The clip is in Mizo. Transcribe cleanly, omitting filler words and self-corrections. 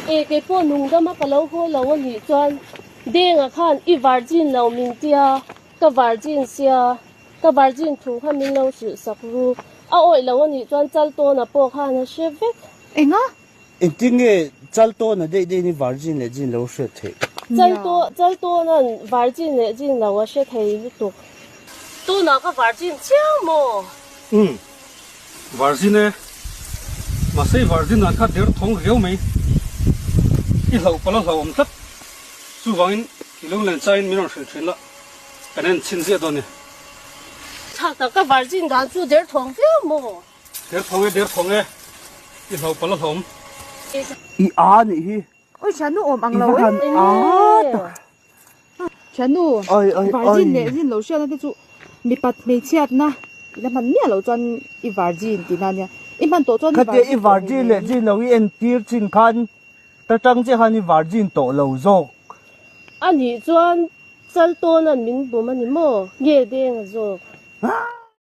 E kei pawh nungdama ka lo haw lo a nih chuan Denga khan i virgin lo min tia, ka virgin sia, ka virgin thu kha min lo hrilh sak ru. A awih lo a nih chuan Chaltawna pawh khan a hre vek. Enga? Engtin nge Chaltawna daih daih ni virgin leh jin lo hriat theih? Chaltawna'n virgin leh jin lo a hre thei lutuk. Tunah ka virgin chiang maw? Umm. Virgin e. Mahse i virgin dan kha der thawng riau mai. I hlauh pawlh a hlauhawm tlat. Chuvangin i lunglen chaiin min rawn hrilh thin la, kan en chhin ziah dawn ni. Thlak tak ka virgin dan chu der thawng viau maw? Der thawng e, der thawng e. I hlauh pawlh a hlauhawm. I a nih hi. Oi thiannu awm ang I lo va e. han a tak. Thiannu Oi oi virgin oi. leh zin lo hriatna te chu mipat hmeichhiatna i la hman miah loh chuan i virgin tihna ania. I hman tawh chuan i Khatia i virgin tawh virgin leh hleinem. zin lo i entir chin khan ta tang che khan i virgin tawh lo zawk. A nih chuan Chaltawna'n min bum a ni maw? Nge deng a zawk.